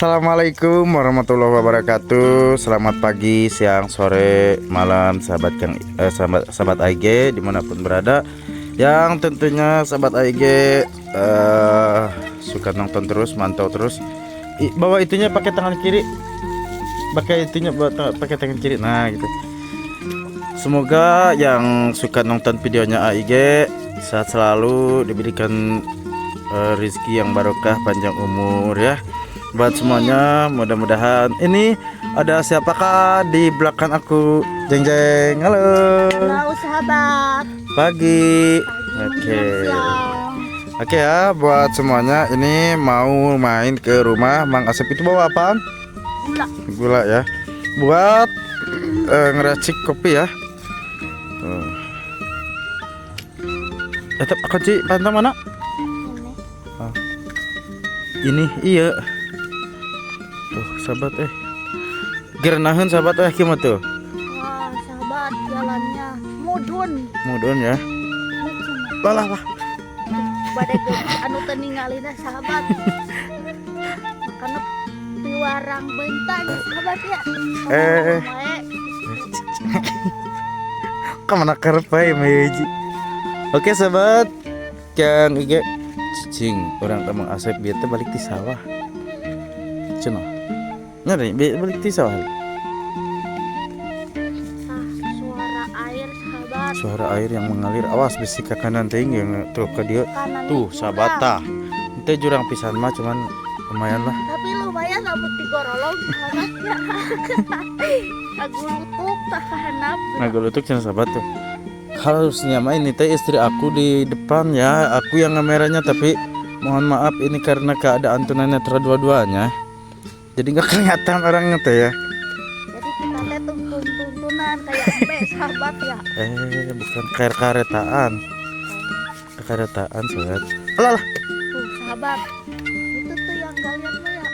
Assalamualaikum warahmatullahi wabarakatuh. Selamat pagi, siang, sore, malam, sahabat Kang, sahabat sahabat AIG dimanapun berada. Yang tentunya sahabat AIG suka nonton terus, mantau terus. Bawa itunya pakai tangan kiri. Pakai itunya pakai tangan kiri. Nah, gitu. Semoga yang suka nonton videonya AIG sehat selalu, diberikan rezeki yang barokah, panjang umur ya. Buat semuanya, mudah-mudahan. Ini ada siapakah di belakang aku? Jeng jeng, halo. Halo sahabat. Pagi. Pagi. Oke. Menjelang siang. Oke ya, buat semuanya ini mau main ke rumah Mang Asep. Itu bawa apaan? Gula. Gula ya. Buat ngeracik kopi ya. Tuh. Tetap kunci pantang mana? Ini. Oh. Ini iya. Tuh sahabat Gerenaheun sahabat kumaha tuh? Wah, sahabat, jalannya mudun. Mudun ya. Lah lah. Bade anu teu ningalina sahabat. Makana piwarang bentang sahabat ya. Kemana karep bae mah hiji. Oke sahabat, Kang IG cicing orang ka Mang Asep bieu teh balik ti sawah. Cenah. Nyari balik ti sawah. Tah, suara air sahabat. Suara air yang mengalir. Awas bisi ke kanan teuing tuh ke dieu. Kanan Tuh jurang. Sahabat tah. Teh jurang pisan mah, cuman lumayan lah. Tapi lumayan lamun digorolong sahabat ya. Ngagulutuk tah kahanap. Ngagulutuk cenah sahabat tuh. Harusnya mah ini teh istri aku di depan ya, aku yang kameranya, tapi mohon maaf ini karena keadaan tunanetra dua-duanya. Jadi nggak kelihatan orangnya teh ya. Jadi kita teh tuntun-tuntunan kayak embe sahabat ya. Bukan kayak karetaan. Karetaan sahabat. Alah, alah. Tuh sahabat. Itu tuh yang galian mah ya.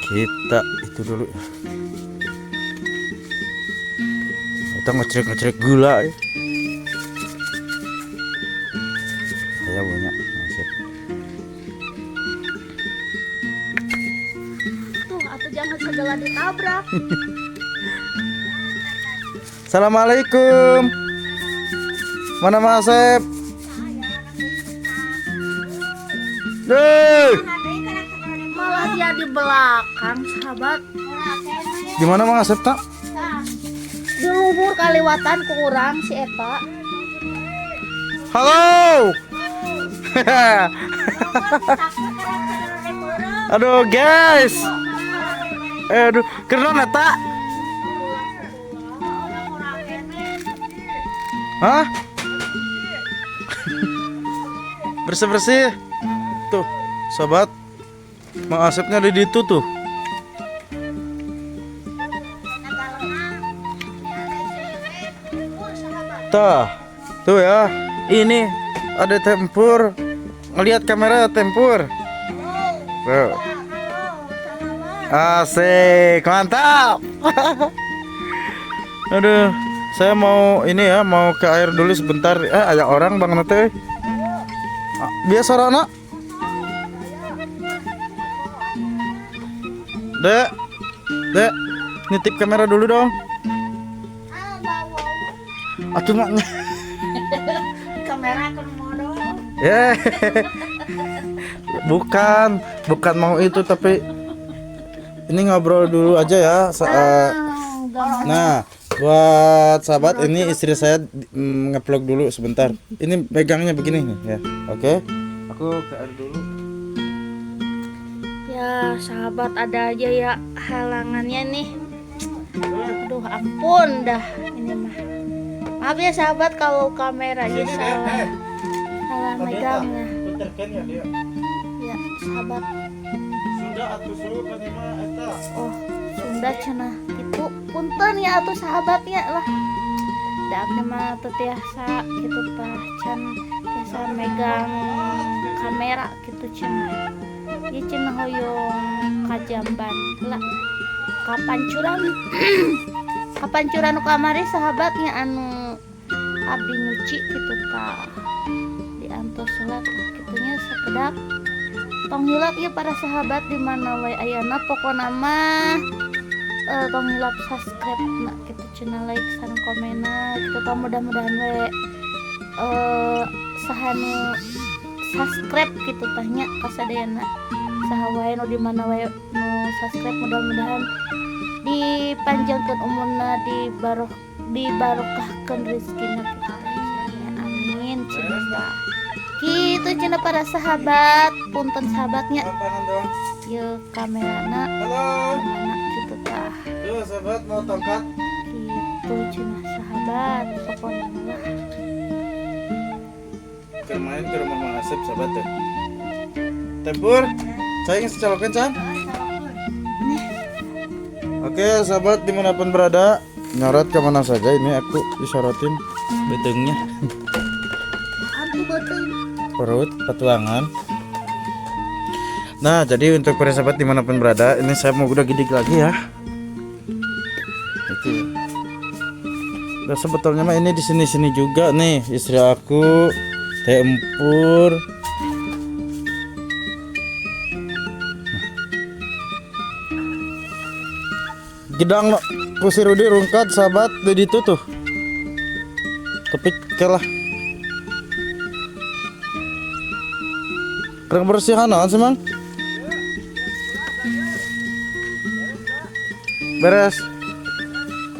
Kita itu dulu. Kita ngecek-ngecek gula ya. Saya banyak masuk. Tuh, atau jangan segala ditabrak. Assalamualaikum. Mana Mas Asep? Hei, Malah dia di belakang sahabat. Di mana Mang Asep tak? Di luhur kaliwatan ku urang si eta. Halo. Aduh guys. Aduh, keren eta. Hah? Bersih-bersih. Tuh, sobat. Mang Asepnya ada di itu tuh. Tah, tuh ya. Ini ada tempur. Ngelihat kamera tempur. Tuh. Asik, mantap. Aduh, saya mau ini ya, mau ke air dulu sebentar. Ada orang Bang Nate. Biasa Rana. Dek, Dek, nitip kamera dulu dong. Atuh maknya. Kamera kan modal. Ya. Bukan, bukan mau itu, tapi ini ngobrol dulu aja ya. Nah, buat sahabat ini istri saya ngevlog dulu sebentar. Ini pegangnya begini nih ya. Oke. Aku ke air dulu. Ya, sahabat, ada aja ya halangannya nih. Aduh, ampun dah ini mah. Maaf ya sahabat kalau kameranya salah. Salah megangnya. Ya, Ya, sahabat. Sunda atuh suruh mah eta. Oh, Sunda cenah gitu. Punten ya atuh sahabatnya lah. Da abdi mah teu tiasa gitu tah, can tiasa megang kamera gitu cenah. Ieu cenah hoyong kajamban lah. Kapancuran. Kapancuran nu kamari sahabatnya anu abdi nyuci gitu tah. Diantos lah tah kitunya sakedap. Tong hilap ya para sahabat di mana wae ayana, pokona mah tong hilap subscribe na gitu cenah, like sareng komenna gitu tah. Mudah-mudahan we saha nu subscribe gitu tah nya, kasadayana saha wae nu di mana wae nu subscribe, mudah-mudahan dipanjangkeun umurna, dibarokahkeun rezekina gitu tah cenah. Amin cenah tah. Gitu cenah para sahabat. Punten sahabatnya, yeuh kamerana Halo. mana gitu tah. Tuh sahabat, mau tongkat. Gitu cenah sahabat, pokoknya lah. Ke main ke rumah Mang Asep sahabat tuh. Tempur, saya ingin secolokan Chan. Nih. Oke sahabat dimanapun berada, nyorot kemana saja ini aku disorotin betengnya. Antu beuteung. Perut petuangan. Nah jadi untuk para sahabat dimanapun berada, ini saya mau udah gidik lagi ya. Itu ya. Nah sebetulnya mah ini di sini-sini juga nih istri aku, Teh Empur. Gedang lo, kursi Rudi rungkad sahabat di situ tuh. Tapi kalah. Kurang bersihan naon sih Mang? Beres.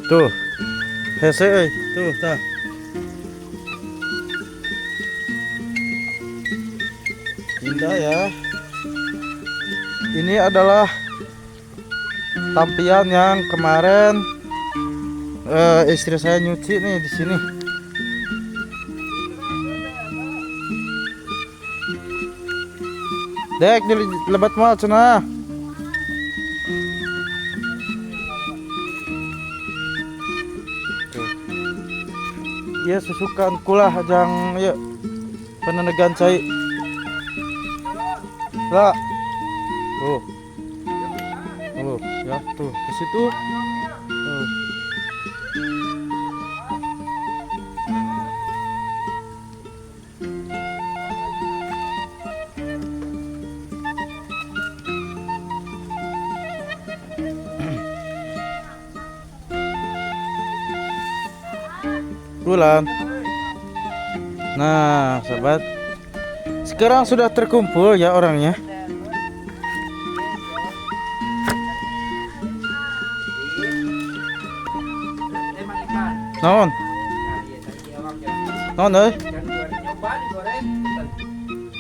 Tuh. Hese euy, tuh tah. Indah ya. Ini adalah tampian yang kemarin istri saya nyuci nih di sini. Dek di lebat mal cenah. Tuh. Iya susukan kulah jang ya penenegan cai. Lah. Tuh. Tuh, ya tuh ke situ. Tuh. Bulan. Nah, sahabat, sekarang sudah terkumpul ya orangnya. Naon? Naon euy?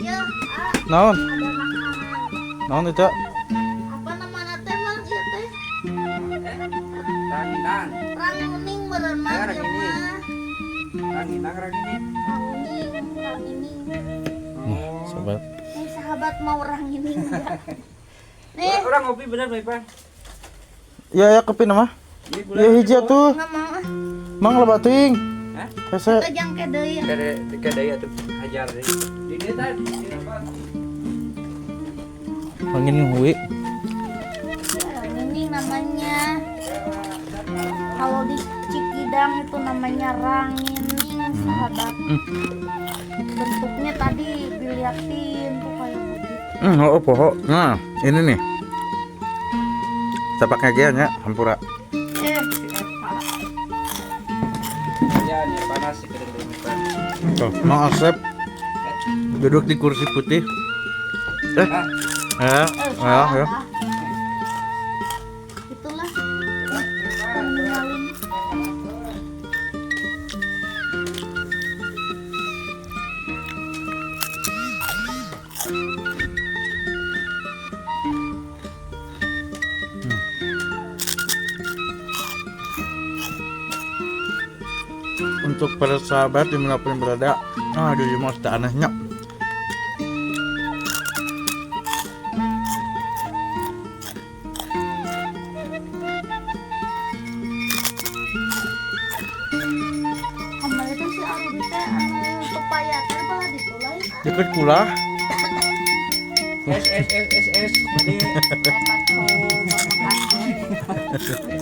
Ya, Naon? ada makanan. Naon itu? Apa namanya teh Mang ieu teh? Ranginang. Ranguning meureun Mang Ya, ieu rangining. mah. Ranginang, rangining. Ranguning, rangining. Nah, sahabat. Nih sahabat mau rangining enggak? Nih, Orang ngopi bener, Pak Ipan. Ya ya kopi nama. Ini gula. Ya hiji atuh. Enggak mau ah. Mang loba teuing. Hah? Hese. Kita jangke deui. Kade kade atuh hajar deui. Di dieu tadi, di depan. Mangin hui. Rangining namanya. Kalau di Cikidang itu namanya rangining sahabat. Bentuknya tadi diliatin tuh kayak begitu. Oh, poho. Nah, ini nih. Sapaknya ge nya hampura. Si Eta. Ya, ini panas sih kade deui, Pak. Tuh, Mang Asep duduk di kursi putih. Hah? Ya, ya, Salah ya. dah. Itulah tinggalin. Untuk para sahabat dimanapun berada, aduh ini mah sudah anehnya. Kemarin tuh si Arudi teh anu pepaya teh balah ditu lain. Deket kula. S S S S S. Bade. Eta coba makasih. Gusti.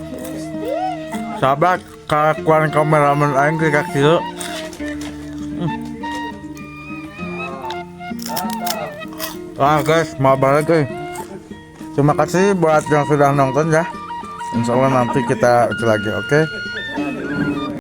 Sahabat, kelakuan kameramen aing ke kaki lu. Wah guys, mau balik guys. Terima kasih buat yang sudah nonton ya. Insya Allah nanti kita itu lagi, oke?